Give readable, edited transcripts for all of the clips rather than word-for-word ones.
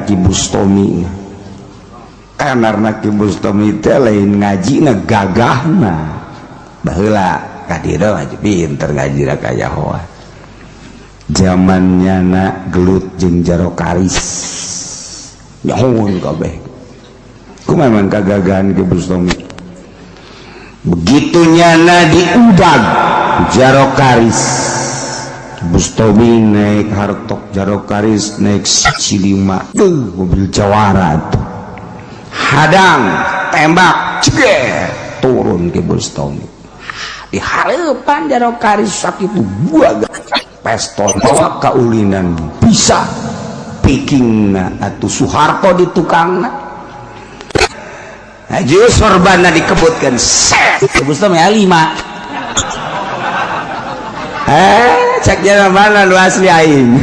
Ki Bustomi. Karena Ki Bustomi teh lain ngajina gagahna. Baheula ka dieu mah pinter ngaji da kayahoan. Zamannya na gelut jeung Jaro Karis. Nyahoeun kabeh. Kumaha man kagagahan Ki Bustomi. Begitu nyana diudag Jaro Karis, Bustomi naik hartok, Jaro Karis naik C5, tuh mobil jawara tuh. Hadang, tembak, ceger, turun ke Bustomi. Di hareupan Jaro Karis sakitu buah pestol bawa kaulinan bisa pikingna atuh Soeharto di tukangna. Haji sorbana dikebutkan set Bustomi lima. Cek jalan mana nu asli aing.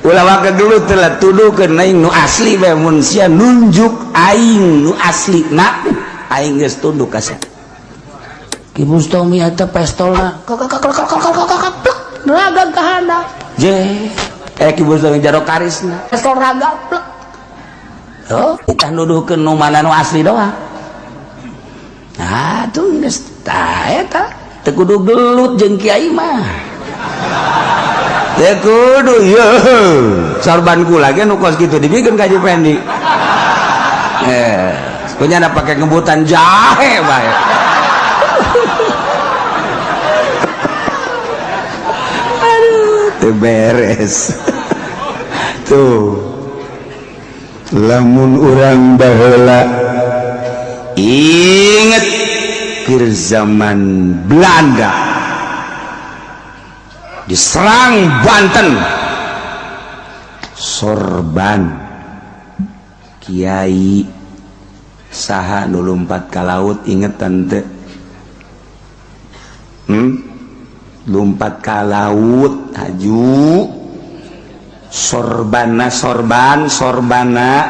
Ulah waka dulu telah tuduhkeun aing nu asli bae mun sia nunjuk aing nu asli na aing geus tunduk ka sia. Ki Bustomi eta pestolna plek raga ka handap. Je Ki Bustomi Jaro Karisna pestol raga plek. Oh, kita nuduhkeun nu mana nu asli doang. Nah, tuh geus tah eta teu kudu gelut jeung kiai mah. Teu kudu ye. Sorban kula ge nu kos kitu dibikeun ka Haji Pendi. Punya ada pakai ngebutan jahe bae. Aduh, teu beres. Tuh. Lamun urang baheula inget keur zaman Belanda diserang Banten, sorban kiai saha nu lumpat ka laut inget tante? Lumpat ka laut haju sorbana sorban sorbana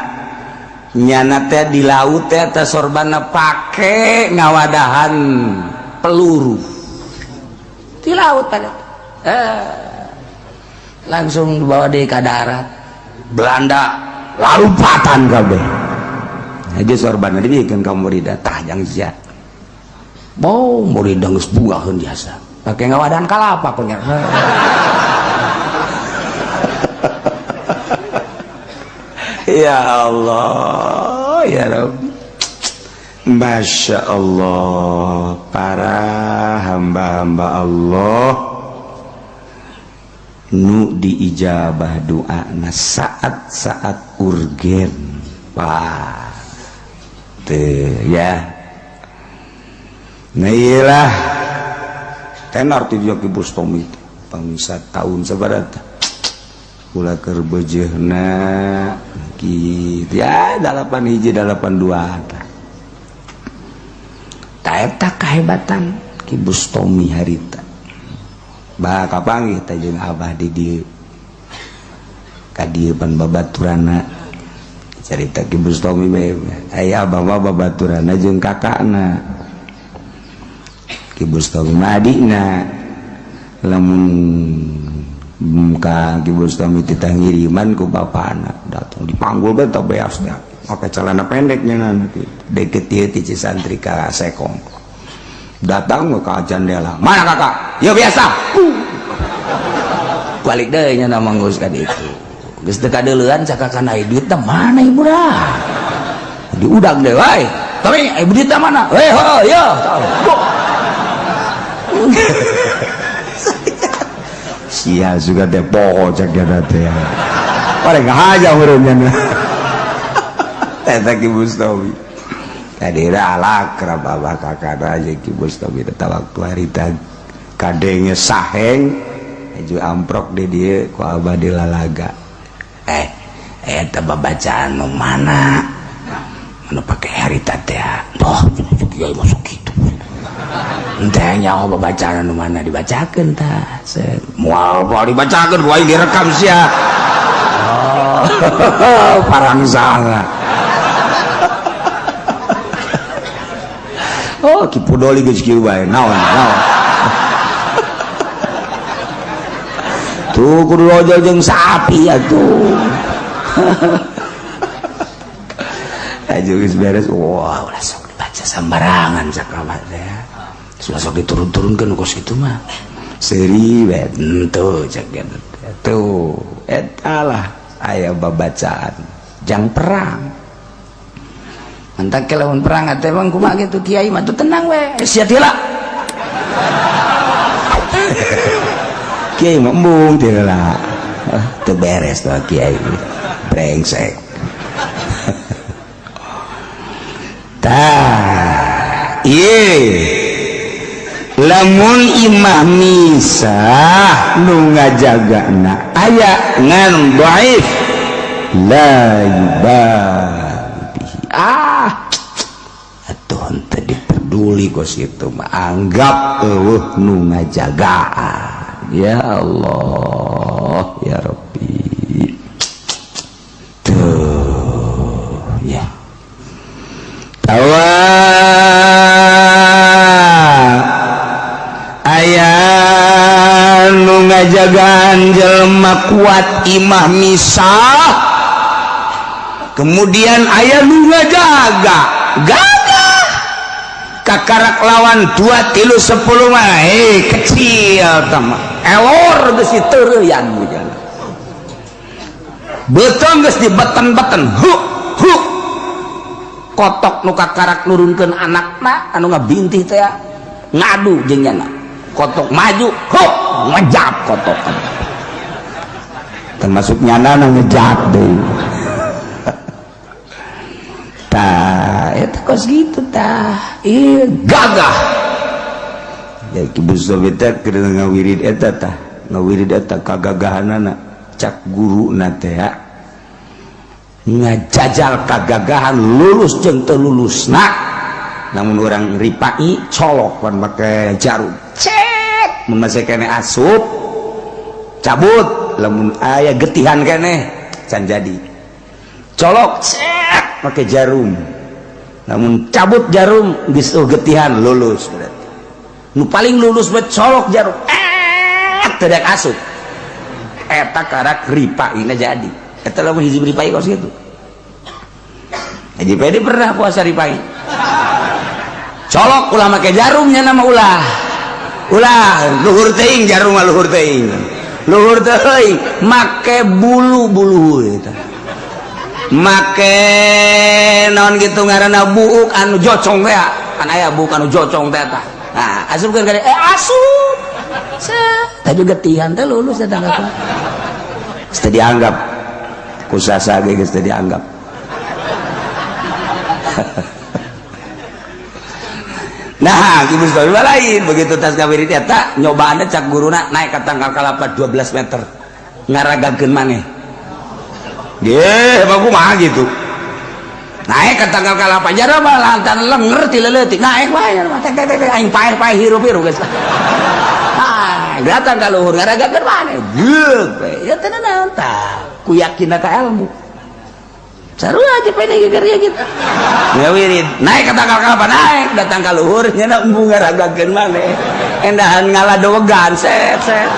nyana teh di laut teh teh sorbana pake ngawadahan peluru di laut tadi langsung dibawa di ke darat Belanda lalumpatan kabeh aja sorbana dibikin ka murida tah jang sia bau murida geus buaheun jasa pake ngawadahan kalapa punya. Ya Allah, ya Rabbi. Masya Allah, para hamba-hamba Allah nu diijabah doana saat-saat urgen. Wah, tuh ya. Nah iyalah tenar ti Ki Bustomi bangsa tahun sabaraha kula keur beujeuhna kitu ya 8 hiji 8 dua ta eta kahebatan Ki Bustomi harita bah kapanggih teh jeung abah di dieu ka dieu pan babaturana carita Ki Bustomi bae aya abah mah babaturana jeung kakakna Ki Bustomi mah adikna lamun muka Ki Bustomi titah ngiriman ku bapana datang dipanggul bae teh beas teh pakai celana pendeknya nanti deket ieu ti Cisantri ka Sekong datang ke jendela mana kakak ya biasa balik deui nya nama geus ka ditu geus teu kadeuleuan cakakan ai duitna mana ibu dah diudag deui wae tapi ibu duitna mana heh ho yo sia juga teh poho cek dia teh paling aja urangnya eta Ki Bustomi tadi ala kerap abah kakak aja Ki Bustomi tetap waktu harita kadenge saheng aju amprok di dia ku abah dilalaga eta babacaan nu mana anu pake harita teh oh kiai masuk kitu enteh nyaho babacaan nu mana dibacakeun tah moal moal dibacakeun ku aing direkam sia oh parangsanga oh Ki Pudoli geus kieu bae naon naon tuh kudu ojol jeung sapi atuh. Aja geus beres, wah ulah sok dibaca sembarangan cak abah teh. Sudah sok diturun-turunkeun kos kitu mah. Seuri we henteu cak tuh eta lah aya babacaan jang perang. Mantak lamun perang teh bang kumaha kitu kiai mah tuh tenang we sia tila. Kiai mah embung tila. Teu beres tuh kiai. Brengsek. Tah, ieu lamun imah misah nu ngajagana aya ngan dhaif la yubahi. Ah, atuh henteu diperduli kos kitu mah anggap eueuh nu ngajagaan. Ya Allah, ya Rabbi. Tuh, ya. Tawa aya nu ngajagaan jelema kuat imah misah, kemudian aya nu ngajaga gagah kakarak lawan 2 3 10 mah kecil tama elor geus diteureuyan bujana beutong geus dibeten-beten hu hu kotok nu kakarak nurunkeun anakna anu ngabintih teh ngadu jeung nyana kotok maju huk ngejap kotok termasuk nyana nu ngejap deui tah eta kos kitu tah ieu gagah ya Ki Bustomi teh keur ngawirid eta tah ngawirid eta kagagahanana cak guruna teh ngajajal kagagahan lulus jeung teu lulusna namun orang ripai colok pan make jarum cek mun masih kene asup cabut lamun aya getihan kene can jadi colok cek make jarum namun cabut jarum geus getihan lulus berarti nu paling lulus buat colok jarum teu daek asup eta karak ripaina jadi. Eta lamun hiji ripai kos kitu. Haji Pedi pernah puasa ripai. Colok ulah make jarumnya nama ulah. Ulah luhur teuing jarum mah luhur teuing. Luhur teuing make bulu-bulu eta. Make naon kitu ngaranna buuk anu jocong teh. Kan aya buuk anu jocong teh tah. Nah, asupkeun ka asup. Set, tadi getihan teh lulus eta tangga. Geus teu dianggap kusasa ge geus teu dianggap. Nah, Ki Bustomi lain begitu tas ngawirid eta nyobaanna cak guruna naik ka tangkal kalapa 12 meter ngaragakeun maneh. Ge, mah kumaha gitu. Naik ka tangkal kalapa jara mah lantan lenger ti leutik naik wae tek tek tek aing paeh-paeh hirup-hirup geus. Ah, datang ka luhur ngaragakeun maneh. Geuk we. Ya teu naon tah. Ku yakinna ka ilmu. Sarua aja pene geger gitu. Ngawirid naik ka tangkal kalapa naik datang ka luhur nya embung ngaragakeun maneh. Endahan ngaladowegan set set.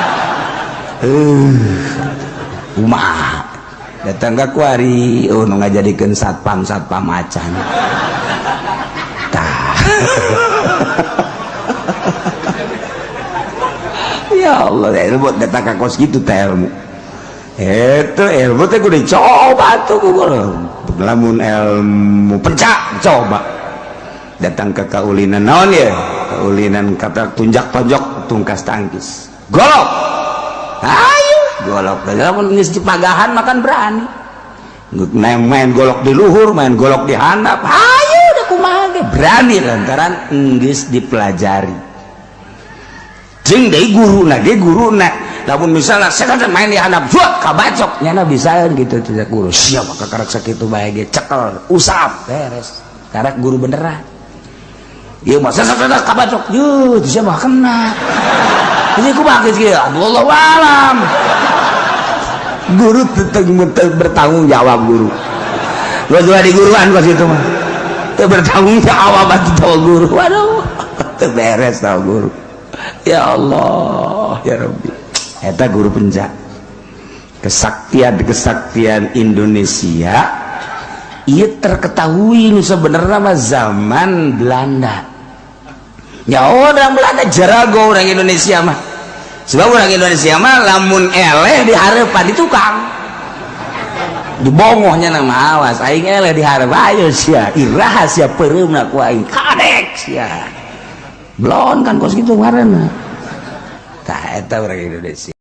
Kumaha datang ka kuari oh nu ngajadikeun satpam satpam acan. Tah. Ya Allah, ilmu datang ka kos kitu teh ilmu. Itu ilmu teh kudu dicoba tuh kudu. Lamun ilmu pencak coba datang ke kaulinan naon ya kaulinan kata tunjak tonjok tungkas tangkis golok ayo golok lamun geus dipagahan makan berani main golok di luhur main golok di handap ayo udah kumaha ge berani lantaran geus dipelajari jeung deui guruna ge guruna lamun misalnya saya main di handap buat kabacok nyana bisa gitu tidak guru siapa kakarak sakitu bae ge cekel usap beres karak guru beneran ieu mah sasana kabacok yeuh siapa kena ini kumaha geus kieu Allahu alam guru tetep bertanggung jawab guru gua juga di guruan pas itu mah teu bertanggung jawab atuh tau guru waduh teu beres tau guru ya Allah ya Rabbi eta guru pencak Kesaktian-kesaktian Indonesia ia terketahui nu sebenarnya mah zaman Belanda ya. Orang Belanda jarago orang Indonesia mah, sebab orang Indonesia mah lamun eleh di hareupan di tukang dibongohnya nama, "Awas, aing eleh di hareup, ayo sia, iraha sia peureumna ku aing, kadek sia." Belon kan kos kitu ngaranna. Tah, eta orang Indonesia.